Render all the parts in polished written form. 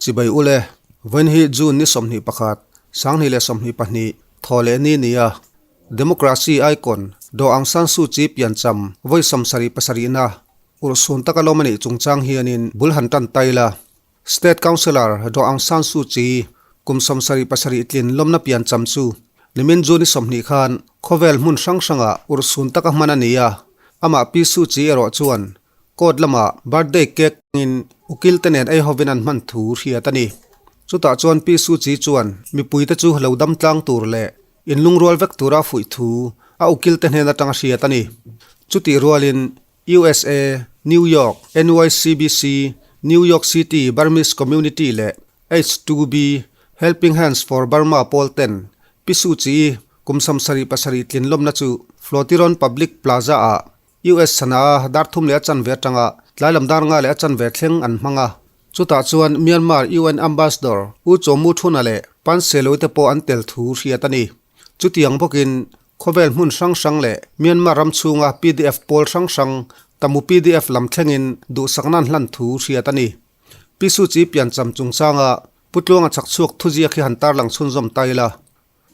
Chibai ule, vawiin hi June ni 21, 2022, thaw leh ni nia Democracy icon Daw Aung San Suu Kyi piancham vawi 77 na urhsun taka lawm a nih chungchang hianin bul han tan tai la. State Councillor Daw Aung San Suu Kyi kum 77 tlin lawmna piancham chu nimin June ni 20 khan khawvel hmun hrang hrangah urhsun taka hman a ni a, amah Pi Suu Kyi erawh chuan Court lamah birthday cake in ukil te nen ei hovin an hman thu hriat a ni. Chutah chuan Pi Suu Kyi chuan mipuite chu lo dam tlang tur leh inlungrual vek tura fuih thu a ukil te hnen atanga hriat a ni. Chutih rualin USA, New York, NYCBC, New York City Burmese Community leh H2B, Helping Hands for Burma pawl ten Pi Suu Kyi kum 77 tlin lawmna chu Flotiron Public Plaza ah US sana dar thum leh a chanve atanga tlai lam dar nga leh a chanve thleng an hmang a. Chutah chuan Myanmar UN Ambassador U Chaw Mu Thuna leh Pan Seloi te pawh an tel thu hriat a ni. Chutiang bawkin khawvel hmun hrang hrang leh Myanmar ram chhunga pdf pawl hrang hrang Tamu pdf lam thlengin duhsakna an hlan thu hriat a ni. Pi Suu Kyi piancham chungchanga Pu Tluanga chhakchhuak thuziak hi han tarlang chhunzawm ta ila.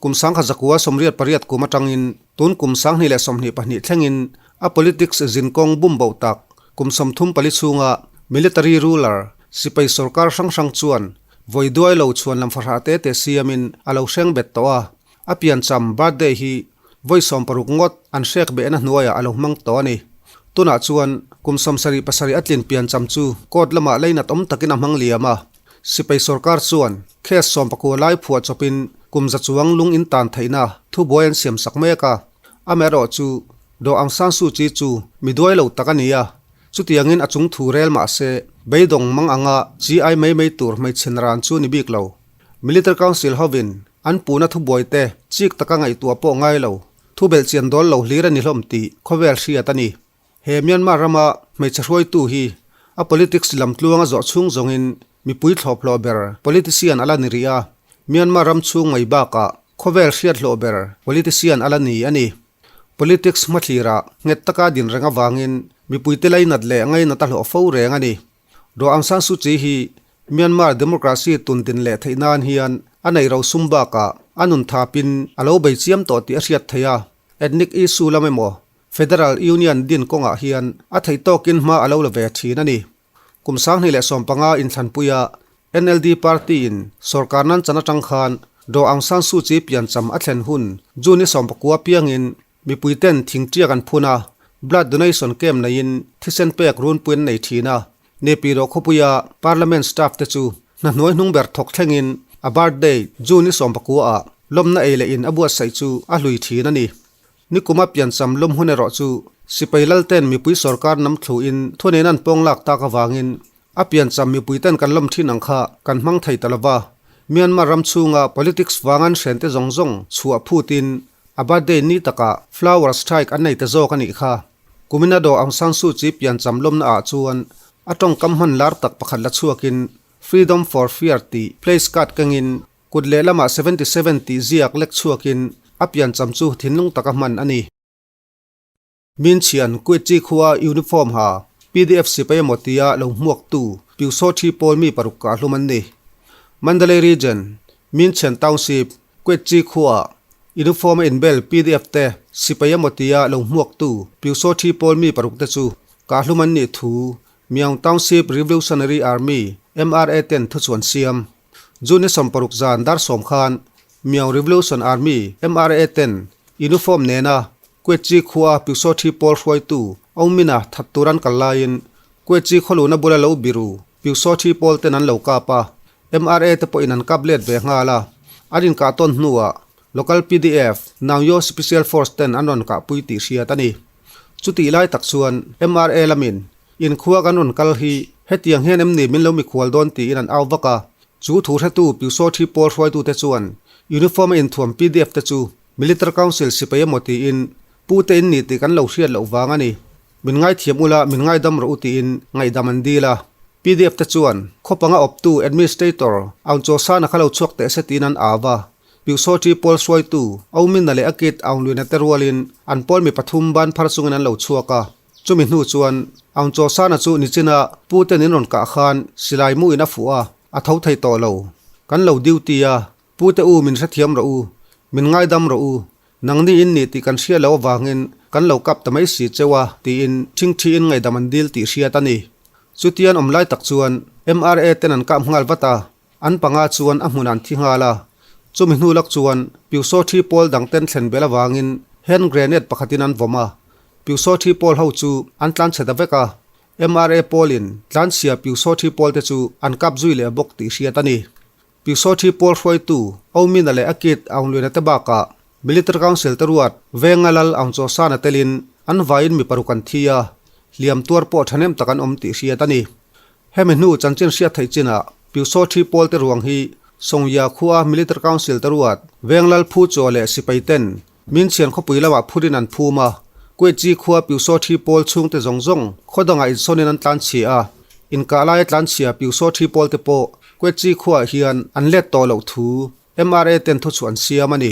Kum 1988 kum atangin tun kum 2022 thlengin a politics zinkawng bum bo tak kum 34 chhunga military ruler sipai sorkar hrang hrang chuan vawi duai lo chhuan lam fahrah te te siamin a lo hreng bet tawh a, a piancham birthday hi vawi 60 ngawt an hrek behna hnuaiah a lo hmang tawh a ni. Tunah chuan kum 77 a tlin piancham chu court lamah leinat awm takin a hmang liam a. Sipai sorkar chuan case 19 lai phuah chawpin kum za chuang lung in tan theihna thubuai an siam sak mek a. Amaherawh chu Daw Aung San Suu Kyi chu mi duai lo tak a ni a, chutiangin a chung thu rel mah se beidawng mang anga chi ai mai mai tur hmeichhe ran chu ni bik lo. Military Council hovin an puhna thubuai te chik taka ngaihtuah pawh ngai lo, thu belhchian dawl lo hlir a ni hlawm tih khawvel hriat a ni. He Myanmar rama hmeichhe hruaitu hi a politics lam tluanga zawh chhung zawngin mipui thlawp hlawh ber politician a la ni rih a, Myanmar ram chhung mai bakah khawvel hriat hlawh ber politician a la ni a ni. Politics hmathlirah nghet taka din reng avangin mipuite lainat leh ngainat a hlawh fo reng a ni. Daw Aung San Suu Kyi hi Myanmar democracy tun din leh theih nan hian a nei ro sum bakah a nun thapin a lo bei chiam tawh tih a hriat theih a, ethnic issue lam emaw Federal Union din kawngah hian a theih tawkin hma a lo la ve thin a ni. Kum 2015 inthlanpuia NLD party-in sorkar nan chan atang khan Daw Aung San Suu Kyi piancham a thlen hun June ni 19 piangin mipuiten thingtiak an phun a, blood donation camp neiin thisen pek runpui an nei thin a. Nepiro khawpuia Parliament staff te chu hna hnuai hnung ber thawk thlengin a birthday June ni 19 ah lawmna ei leh in a buatsaih chu a hlui thin a ni. Nikuma piancham lawm hun erawh chu sipai lalten mipui sorkar nam thluin thuneihna an pawng lak tak avangin a piancham mipuiten kan lawm thin ang kha kan hmang thei ta lova. Myanmar ram chhunga politics vang an hrente zawng zawng chhuah phutin a birthday ni takah flower strike an nei ta zawk a nih kha. Kumina Daw Aung San Suu Kyi piancham lawmna ah chuan a tawngkam hman lar tak pakhat la chhuakin Freedom for Fear tih place card kengin Kut lehlamah 77 tih ziak lek chhuakin a piancham chu thinlung taka hman a ni. Minchhian Kuitchi khua uniform ha pdf sipai emaw tia lo hmuaktu Pyusawthi pawl mi paruk kah hlum an ni. Mandalay Region, Minchhian Township, Kuitchi khuaah uniform a inbel pdf te sipai emaw tia lo hmuaktu Pyusawthi pawl mi paruk te chu kah hlum an nih thu Myaung Township Revolutionary Army, MRA, ten thuchuan siam. June 60 zan dar 10 khan Myaung Revolution Army, MRA, ten uniform nena Kuetchi khua Pyusawthi pawl hruaitu Aung Min-a that tur an kal laiin Kuetchi khawluna bula lo biru Pyusawthi pawl ten an lo kap a, MRA te pawhin an kap let ve nghal a. An inkah tawn hnuah local pdf, Naungyo Special Force ten an rawn kahpui tih hriat a ni. Chutih lai tak chuan MRA lamin Inkhua kan rawn kal hi hetiang hian em ni min lo mikhual dawn tiin an au vak a, chu thu hretu Pyusawthi pawl hruaitute chuan uniform a inthuam pdf te chu Military Council sipai emaw tiin pu te in ni tih kan lo hriat loh vang a ni. Min ngaithiam ula min ngaidam rawh u tiin ngaihdam an dil a. Pdf te chuan khawpanga awptu Administrator Aung Chaw Sana kha lo chhuak teh se tiin an au a. Pyusawthi pawl hruaitu Aung Minna leh a kit Aung Luina te rualin an pawl mi pathum ban phar chungin an lo chhuak a. Chumi hnu chuan Aung Chaw Sana chu nichina pu ten in rawn kah khan silai mu in a fuh a. A tho thei tawh lo. Kan lo duty a, Pu te u min hrethiam rawh u, min ngaidam rawh u, nangni in nih tih kan hria lo avangin kan lo kap ta mai si cheu a tiin thingthiin ngaihdam an dil tih hriat a ni. Chutian awm lai tak chuan MRA ten an kap nghal vat a, an panga chuan a hmun an thi nghal a. Chumi hnu lak chuan Piusaw thi pawl dang ten thlen bel avangin hand grenade pakhatin an vawm a, Piusaw thi pawl ho chu an tlanchhe ta vek a, MRA pawlin tlanchhia Piusaw thi pawl te chu an kap zui leh bawk tih hriat a ni. Piusaw thi pawl hruaitu Aumina leh a kit Aungluina te bakah Military Council te ruat Venga Lal Aungchawsana telin an vaiin mi paruk an thi a, hliam tuar pawh thahnem tak an awm tih hriat a ni. Hemi hnu chanchin hriat theih chinah Piusaw thi pawl te ruang hi Songya khua Military Council te ruat Veng Lal Phu Chaw leh sipai ten Minchhian khawpui lamah phurin an phum a, Kuetzi khua Piusaw thi pawl chhungte zawng zawng khaw dangah insawnin an tlanchhia a, inkah laia tlanchhia Piusaw thi pawl te pawh Kuetzi khuaah hian an let tawh loh thu MRA ten thuchhuah an siam a ni.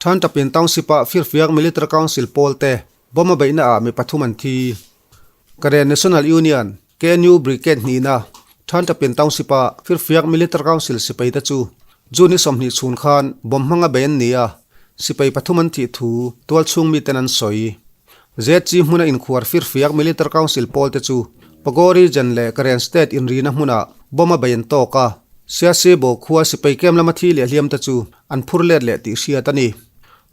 Thantapin Township-ah Firfiak Military Council pawl te bomb a beihna ah mi pathum an thi. Karen National Union, KNU, Brigade hnihna Thantapin Township-ah Firfiak Military Council sipai te chu June ni 20 chhun khan bomb hmanga bei an ni a, sipai pathum an thih thu tualchhung miten an sawi. ZG hmuna inkhuar Firfiak Military Council pawl te chu Pago Region leh Karen State inrina hmunah bomb a bei an tawk a, Siasibo khua sipai kem lama thi leh hliam te chu an phur let leh tih hriat a ni.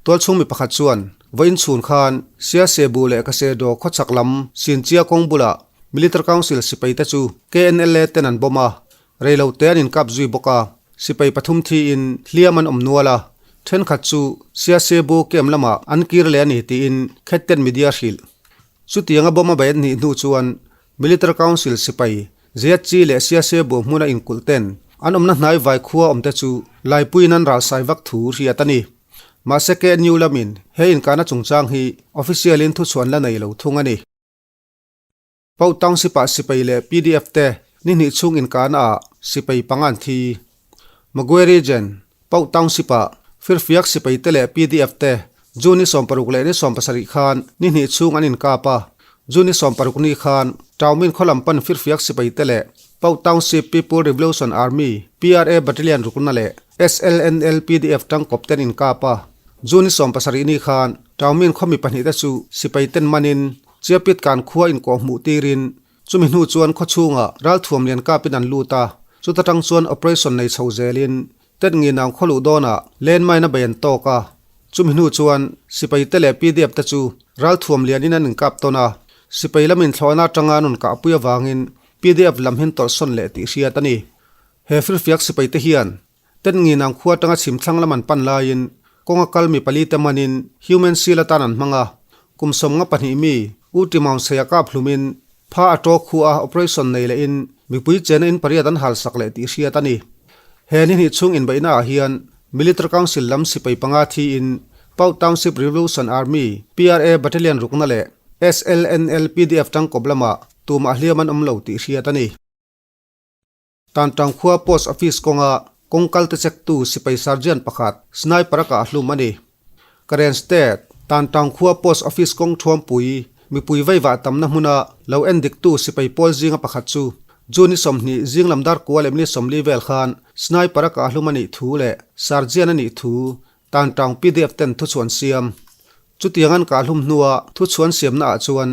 Tualchhung mi pakhat chuan, Vawiin chhun khan Siasebu leh Kasedo khawchhak lam Sinchia kawng bulah Military Council sipai te chu KNLA ten an bomb a, reilo te an inkap zui bawk a, sipai pathum thiin hliam an awm nual a, thenkhat chu Siasebu camp lamah an kir leh a ni tiin Khetten media hrilh. Chutianga bomb a bei an nih hnu chuan Military Council sipai ZG leh Siasebu hmuna inkulh ten an awmna hnai vai khua awmte chu laipuiin an ralsai vak thu hriat a ni. Mahse KNU lamin he inkahna chungchang hi official in thuchhuan la nei lo thung a ni. Pau Township ah sipai leh PDF te ni hnih chhung inkahna ah sipai panga an thi. Magwe Region, Pau Township ah Firfiak sipai te leh PDF te June ni 60 leh ni 70 khan ni hnih chhung an inkap a. June ni 60 ni khan Taumin khaw lam pan Firfiak sipai te leh Pau Township People Revolution Army, PRA, Battalion rukna leh SLNL PDF tangkawp ten inkap a. June ni 70 ni khan Taumin khaw mi pahnih te chu sipai ten manin Chiapit kan khua inkawh hmuh tirin chumi hnu chuan khaw chhungah ralthuam lian kapin an lut a, chuta tang chuan operation nei chho zelin Tet nginang khaw luh dawnah landmine a bei an tawk a, chumi hnu chuan sipai te leh PDF te chu ralthuam lianin an inkap tawn a, sipai lamin thlawhna atanga an rawn kahpui avangin PDF lam hin tawlhsawn leh tih hriat a ni. He firfiak sipai te hian Tet nginang khua atanga chhim thlang lam an pan laiin kawnga kal mi pali te manin human shield atan an hmang a, kum 52 mi U Timaung Seia kap hlumin pha a tawk khu a operation nei lehin mipui chena in pariat an halsak leh tih hriat a ni. He ni hnih chhung inbeihna ah hian Military Council lam sipai panga thiin Pau Township Revolution Army, PRA, Battalion rukna leh SLNL PDF tangkawp lamah tumah hliam an awm lo tih hriat a ni. Tantang khua Post Office kawnga kawngkal te check tu sipai sergeant pakhat sniper a kah hlum a ni. Karen State, Tantang khua Post Office kawng thuampui mipui veivah tamna hmuna lo en dik tu sipai pawl zinga pakhat chu June ni 20 zing lam dar kua leh minute 40 vel khan sniper a kah hlum a nih thu leh sergeant a nih thu Tantang PDF ten thuchhuan siam. Chutiang an kah hlum hnua thuchhuan siamna ah chuan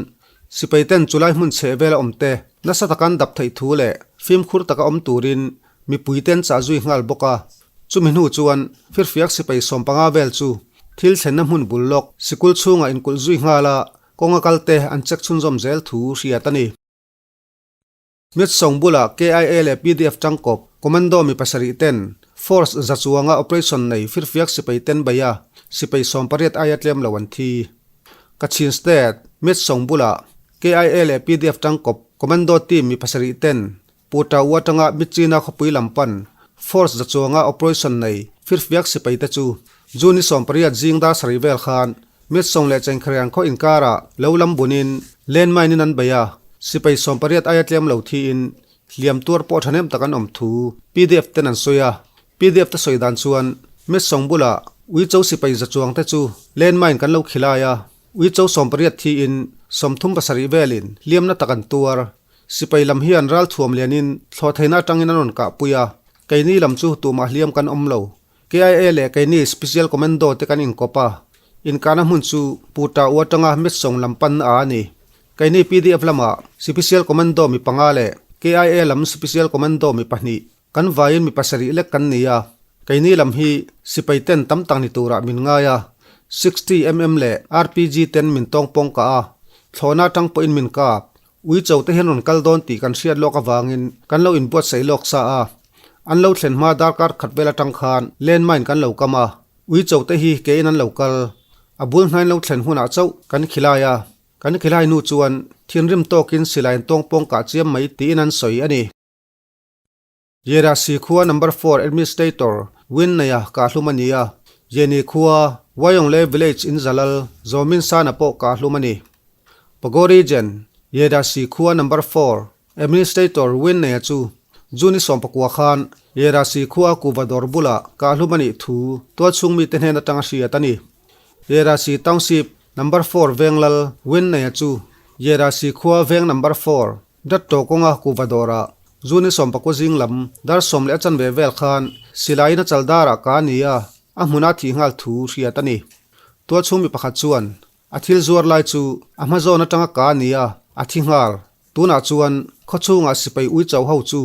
sipai ten chulai hmun chheh vela awm te nasa taka an dap theih thu leh fimkhur taka awm turin mipui ten chah zui nghal bawk a. Chumi hnu chuan firfiak sipai 15 vel chu thil thlenna hmun bul lawk sikul chhungah inkulh zui nghal a, kawnga kal te an check chhunzawm zel thu hriat a ni. Mitsawng bulah KIA leh PDF tangkawp Commando mi pasarih ten Force za chuanga operation nei firfiak sipai ten bei a, sipai 18 aia tlem lo an thi. Kachin State, Mitsawng bulah KIA leh PDF tangkawp Commando team mi pasarih ten Puta u atanga Myitkyina khawpui lam pan Force za chuanga operation nei firfiak sipai te chu June ni 18 zing dar sarih vel khan Mitsawng leh Chengkharian khaw inkarah lo lam bunin landmine in an bei a, sipai 18 aia tlem lo thiin hliam tuar pawh thahnem tak an awm thu PDF ten an sawi a. PDF te sawi dan chuan Mitsawng bulah Uicho sipai za chuang te chu landmine kan lo khilai a, Uicho 18 thiin 37 velin hliamna tak an tuar. Sipai lam hian ralthuam lianin thlawhtheihna atangin an rawn kahpui a, keini lam chu tumah hliam kan awm lo. KIA leh keini Special Commando te kan inkawp a, inkahna hmun chu Puta u atanga Metsong lam pan a a ni. Keini pdf lamah Special Commando mi panga leh KIA lam Special Commando mi pahnih kan vaiin mi pasarih lek kan ni a, keini lam hi sipai ten tam tak ni turah min ngai a, 60 mm leh RPG ten min tawng pawng kah a, thlawhna atang pawhin min kap. Uicho te hian rawn kal dawn tih kan hriat lawk avangin kan lo inbuatsaih lawk sa a, an lo thlen hma darkar khat vel atang khan landmine kan lo kam a, uicho te hi kein an lo kal. A bul hnain lo thlen hunah chauh kan khilai a, kan khilai nu chuan thinrim tawkin silai an tawng pawng kah chiam mai tiin an sawi a ni. Yerasi khua Number 4 Administrator Win Naya kahlum a ni a, Yeni khua Wayongle Village in Zalal Zawmin Sana pawh kahlum a ni. Pago Region, Yerasi khua Number 4 Administrator Win Naya chu June 19 khan Yerasi khua Kuvadawr bulah kahlum a nih thu tualchhung mite hnen atanga hriat a ni. Yerasi Township Number 4 Venglal Win Naya chu Yerasi khua Veng Number 4 Dat tawh kawnga kuhva dawrah June 19 zing lam dar 10 a chanve vel khan silaiin a chal darah ka ni a, a hmuna thih nghal thu hriat a ni. Tualchhung mi pakhat chuan a thil zuar lai chu a hma zawn atanga ka ni a, a thi nghal. Tunah chuan khawchhungah sipai ui chauh ho chu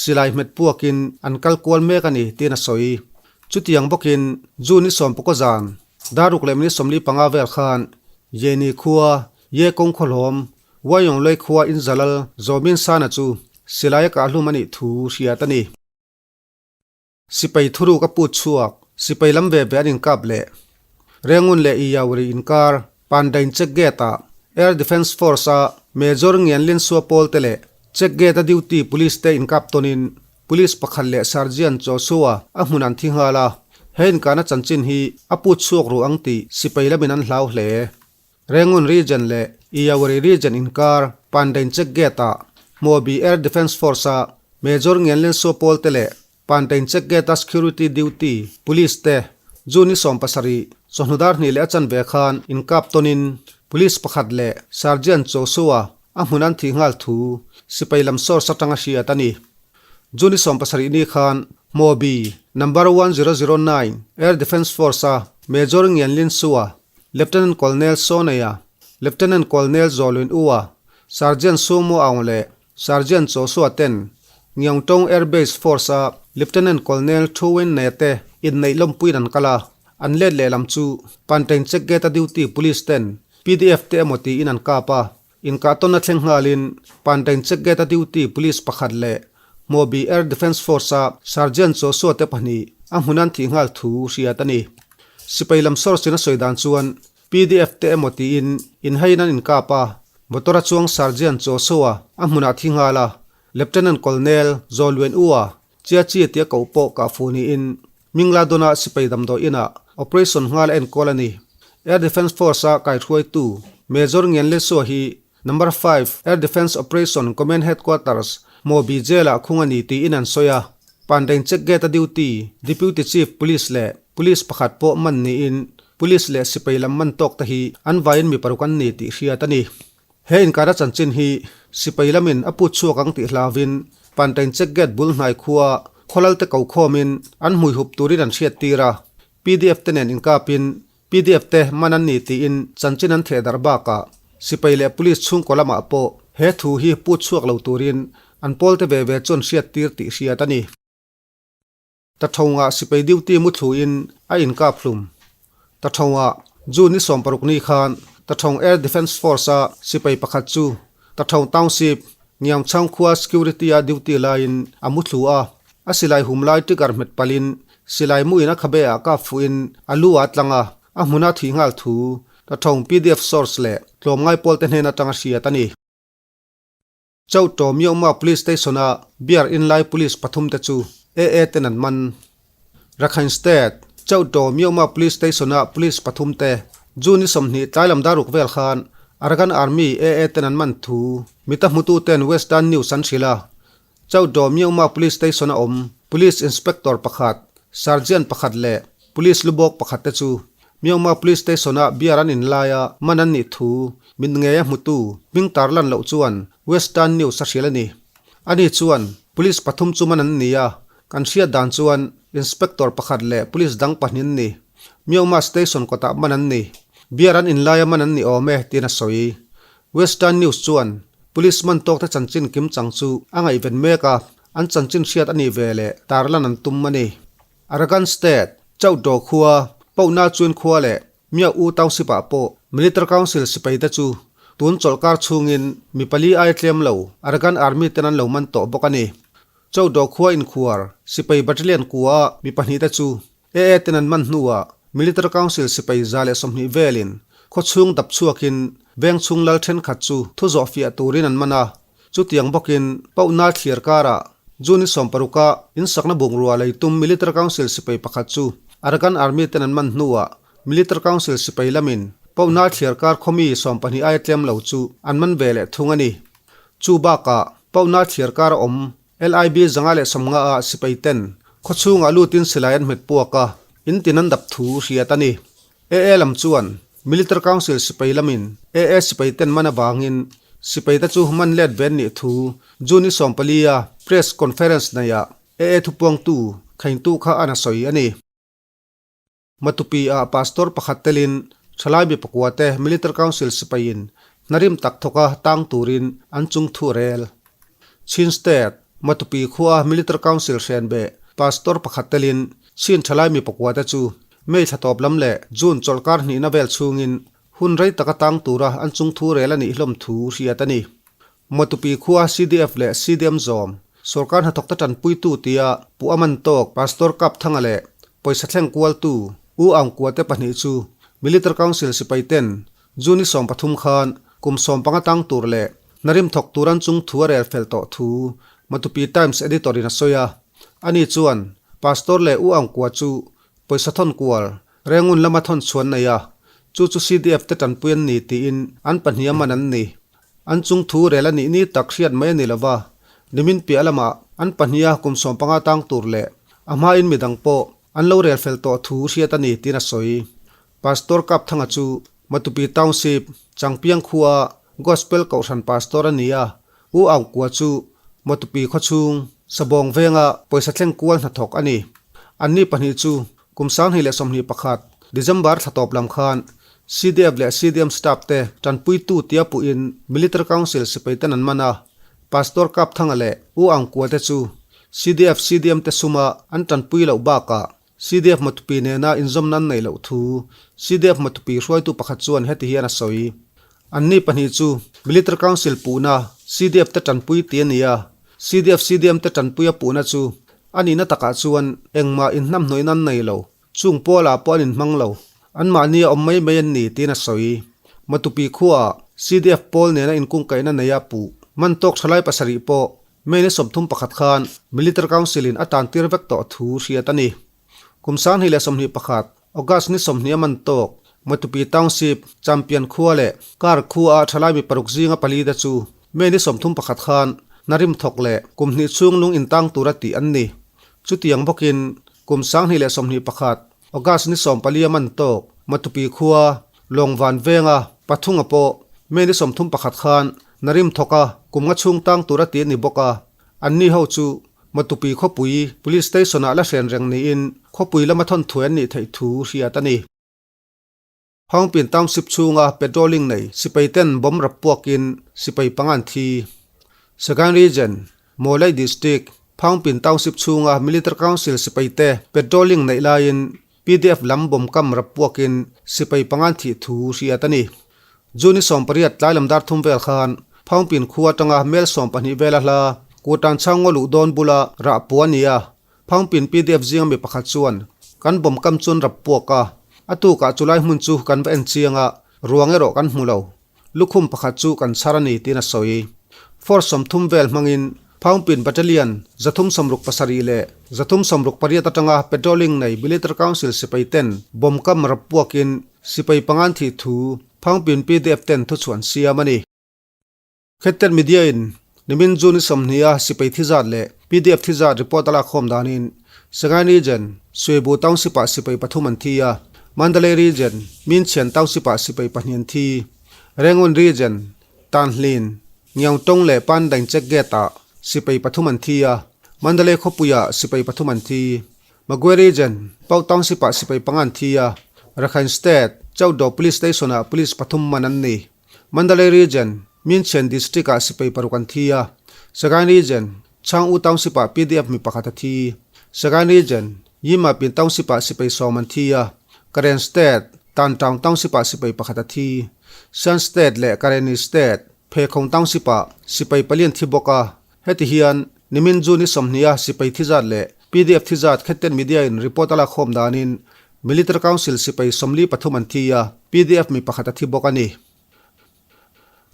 silai hmet puakin an kal kual mek a ni tiin a sawi. Chutiang bawkin June 19 zan dar ruk leh minute 45 vel khan Yeni khua Ye kawng khawhlawm Wayong Lei khua in Zalal Zawmin Sana chu silai a kahlum a nih thu hriat a ni. Sipai thuruk a put chhuak, sipai lam ve ve an inkap leh. Rengun leh Iyauri inkar Pandain check gate ah Air Defence Force a Major Ngian Lin Sua pawl te leh check gate a duty police te inkap tawnin police pakhat leh Sergeant Joshua a hmun an thi nghal a, he inkahna chanchin hi a put chhuak ruh ang tih sipai lamin an hlau hle. Rangoon Region leh Iyawari Region inkar Pandain Check Gate-ah Hmuabi Air Defence Force-a Major Ngianlen Suapawl te leh Pandain Check Gate-a Security Duty Police te June 17 chawhnu dar hnih leh a chanve khan inkap tawnin Police pakhat leh Sergeant Joshua a hmun an thih nghal thu sipai lam source atanga hriat a ni. June 17 ni khan Hmuabi Number 1009 Air Defence Force-a Major Ngianlin Sua Lieutenant Colonel Soneia, Lieutenant Colonel Zawlun Ua, Sergeant Sumo Aung leh Sergeant Joshua ten Ngiangtong Air Base Force-a Lieutenant Colonel Thu Win Ne te inneih lawmpuiin an kal a, an let lehlam chu Pantain Check Gate-a duty police ten PDF te emaw tiin an kap a, inkahtawnna thleng nghalin Pantain Check Gate-a duty police pakhat leh Hmuabi Air Defence Force-a Sergeant Joshua te pahnih a hmun an thih nghal thu hriat a ni. Sipai lam source-in a sawi dan chuan PDF te emaw tiin inhaiin an inkap a, motor a chuang Sergeant Joshua a hmunah thi nghal a, Lieutenant Colonel Zawluen Ua Chia Chi tia koh pawh kah fuh niin Mingladona sipai damdawi inah operation nghal a enkawl a ni. Air Defence Force-a kaihruaitu Major Ngian Lesua hi Number 5 Air Defence Operation Command Headquarters, Hmuabi Jail-ah khung a ni tiin an sawi a. Pandain Check Gate-a duty Deputy Chief Police leh Police pakhat pawh man niin Police leh sipai lam man tawk te hi an vaiin mi paruk an ni tih hriat a ni. He inkara chanchin hi sipai lamin a put chhuak ang tih hlauvin Pandain Check Gate bul hnai khua khawlal te ko khawmin an hmui hup turin an hriat tir a. PDF te nen inkapin PDF te man an ni tiin chanchin an theh darh bakah sipai leh police chhungkaw lamah pawh he thu hi put chhuak lo turin an pawl te ve ve chuan hriat tir tih hriat a ni. Tathawngah sipai duty muthluin a inkap hlum. Tathawngah June ni 60 ni khan Tathawng Air Defence Force-a sipai pakhat chu Tathawng Township, Ngiangchhang khua security-a duty laiin a muthlu a. A silai hum lai trigger hmet palhin silai muin a khabe ah kap fuhin a lu ah tlang a, a hmuna thih nghal thu Tathawng pdf source leh tlawmngai pawl te hnen atanga hriat a ni. Chauhtaw Myanma Police Station a beer in lai police pathum te chu AA ten an man. Rakhine State, Chauhtaw Myanma Police Station a police pathum te June ni 20 tlai lam daruk vel khan Arakan Army AA ten an man thu mita hmutu ten Western News an hrilh a. Chauhtaw Myanma Police Station a awm Police Inspector pakhat, Sergeant pakhat leh Police lubawk pakhat te chu Myanma Police Station-a beer an in laia man an nih thu Mit ngeia hmutu hming tarlan loh chuan Western News a hrilh a ni. Ani chuan, Police pathum chu man an ni a, kan hriat dan chuan Inspector pakhat leh Police dang pahnih an ni. Myanmar Station kawtah man an ni. Beer an inlaia man an ni awm e, tiin a sawi. Western News chuan Police man tawkte chanchin kim chang chu a ngaihven mek a, an chanchin hriat a nih ve leh tarlan an tum a ni. Arakan State, Chauhtaw khua, Pohna Chuin khua leh Mia U Township ah pawh Military Council sipai te chu tun chawlhkar chhungin mi pali ai tlem lo Arakan Army ten an lo man tawh bawk a ni. Chauhtaw khua inkhuar sipai battalion kua mi pahnih te chu AA ten an man hnuah Military Council sipai 120 velin khawchhung dap chhuakin veng chhung lal thenkhat chu thu zawh fiah turin an man a. Chutiang bawkin Pauhna thliar karah June 16-a insakna bungrua lei tum Military Council sipai pakhat chu Arakan Army ten an man hnuah Military Council sipai lamin Pauhna thliar kar khawmi 12 aia tlem lo chu an man ve leh thung a ni. Chu bakah Pauhna thliar kar a awm LIB 150 ah sipai ten khawchhungah lutin silai an hmet puak a, in tin an dap thu hriat a ni. AA lam chuan Military Council sipai lamin AA sipai ten man avangin sipai te chu man let ve an nih thu June 14 a press conference neihah AA thupuangtu Khaingtu kha an a sawi a ni. Matupi ah Pastor pakhat telin thalai mi pakua te Military Council sipaiin hnarim tak thawka tang turin an chung thu a rel. Chin State, Matupi khua Military Council hrenbeh Pastor pakhat telin Chin thalai mi pakua te chu May thla tawp lam leh June chawlhkar hnihna vel chhungin hun rei taka tang tura an chung thu rel a nih hlawm thu hriat a ni. Matupi khua CDF leh CDM zawm sorkar hnathawkte tanpuitu tia Pu Aman Tawk, Pastor Kapthanga leh pawisa thleng kualtu U Aung Kua te pahnih chu Military Council sipai ten June 13 khan kum 15 tang tur leh hnarim thawk tur an chung thu a rel fel tawh thu Matupi Times editor in a sawi a. Ani chuan Pastor leh U Aung Kua chu pawisa thawn kual Rengun lama thawn chhuan nei a, chu chu CDF te tanpui an ni tiin an pahnih a man an ni. An chung thu rel a nih ni tak hriat mai a ni lova, nimin piah lamah an pahniha kum 15 tang tur leh a hmain midang pawh an lo rel fel tawh thu hriat a ni tiin a sawi. Pastor Kapthanga chu Matupi Township, Changpiang khua Gospel Kohhran Pastor a ni a, U Aungkua chu Matupi khawchhung Sabawng venga pawisa thleng kual hnathawk a ni. Anni pahnih chu Kum 2021, December thla tawp lam khan CDF leh CDM staff te tanpuitu tia puhin Military Council sipai ten an man a, Pastor Kapthanga leh U Aungkua te chu CDF CDM te suma an tanpui loh bakah CDF Matupi nena inzawmna an neih loh thu CDF Matupi hruaitu pakhat chuan heti hian a sawi. Anni pahnih chu Military Council puhna CDF te tanpui ti a ni a, CDF CDM te tanpuia puhna chu a nihna takah chuan engmah inhnamhnawihna an nei lo, chung pawlah pawh an inhmang lo, anmahni a awm mai mai an ni tiin a sawi. Matupi khuaah CDF pawl nena inkungkaihna neia puh man tawk thalai pasarih pawh May ni 31 khan Military Council in a tantir vek tawh thu hriat a ni. Kum 2021 August ni 20 a man tawk Matupi Township, Champion khua leh Kar khua a thalai mi paruk zinga pali te chu May ni 31 khan hnarim thawk leh kum hnih chhung lung intang tura tih an ni. Chutiang bawkin kum 2021 August ni 14 a man tawk Matupi khua Lawngvan venga pathunga pawh May ni 31 khan hnarim thawka kum nga chhung tang tura tih an ni bawk a. Anni ho chu Matupi khawpui Police Station ah la hren reng niin khawpui lama thawn thuai an nih theih thu hriat a ni. Hangpin Township chhunga patrolling nei sipai ten bomb rap puakin sipai panga an thi. Sagaing Region, Mawlai District, Phangpin Township chhunga Military Council sipai te patrolling neih laiin PDF lam bomb kam rap puakin sipai panga an thih thu hriat a ni. June 18 tlai lam dar thum vel khan Phangpin khua atanga mel 12 vela hla Kutan chhangaw luh dawn bula rah pua a ni a. Phangpin PDF zinga mi pakhat chuan kan bomb kam chuan rap puak a, a tukah chulai hmun chu kan va en chiang a, ruang erawh kan hmu lo. Lukhum pakhat chu kan chhar a ni tiin a sawi. Force 30 vel hmangin Phangpin Battalion 367 leh 368 atanga patrolling nei Military Council sipai ten bomb kam rap puakin sipai panga an thih thu Phangpin PDF ten thuchhuah an siam a ni. Khettet Media in nimin June 20 a sipai thi zat leh PDF thi zat report a lakkhawm danin Sagaing Region, Suibu Township ah sipai pathum an thi a, Mandalay Region, Minchhian Township ah sipai pahnih an thi. Rangoon Region, Tanhlin, Ngiaungtawng leh Pandaing Check Gate-ah sipai pathum an thi a, Mandalay khawpuiah sipai pathum an thi. Magwe Region, Pau Township-ah sipai panga an thi a, Rakhine State, Chowdaw Police Station-ah police pathum man an ni. Mandalay Region, Myinchian District-ah sipai paruk an thi a, Sagaing Region, Chang U Township-ah pdf mi pakhat a thi. Sagaing Region, Yimapin Township-ah sipai sawm an thi a, Karen State, Tan Taung Township-ah sipai pakhat a thi. Shan State leh Karenni State, Phekhong Township-ah sipai pali an thi bawk a. Heti hian, nimin June ni 20 a sipai thi zat leh pdf thi zat Khetten Media-in report a lakkhawm danin Military Council sipai 43 an thi a, pdf mi pakhat a thi bawk a ni.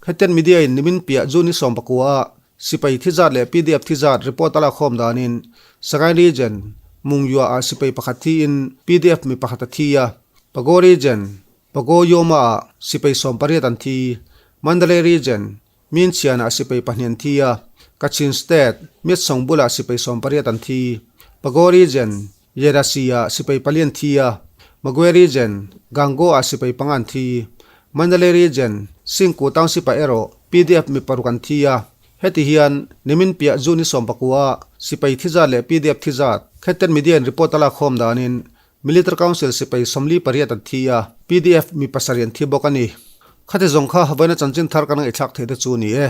Khetten Media in nimin piah June ni 19 a sipai thi zat leh pdf thi zat report a lakkhawm danin Sagaing Region, Mungyua ah sipai pakhat thi in pdf mi pakhat a thi a, Pago Region, Pago Yoma ah sipai 18 an thi, Mandalay Region, Myinchian ah sipai pahnih an thi a, Kachin State, Myitsong bulah sipai 18 an thi, Pago Region, Yerasi ah sipai pali an thi a, Magwe Region, Gango ah sipai panga an thi. Mandalay Region, Singku Township ah erawh pdf mi paruk an thi a. Heti hian nimin piah June ni 19 ah sipai thi zat leh pdf thi zat Khetten Media in report a lakkhawm danin Military Council sipai 48 an thi a, pdf mi pasarih an thi bawk a ni. Khati zawng kha vawiina chanchin thar kan ngaihthlak theih te chu a ni e.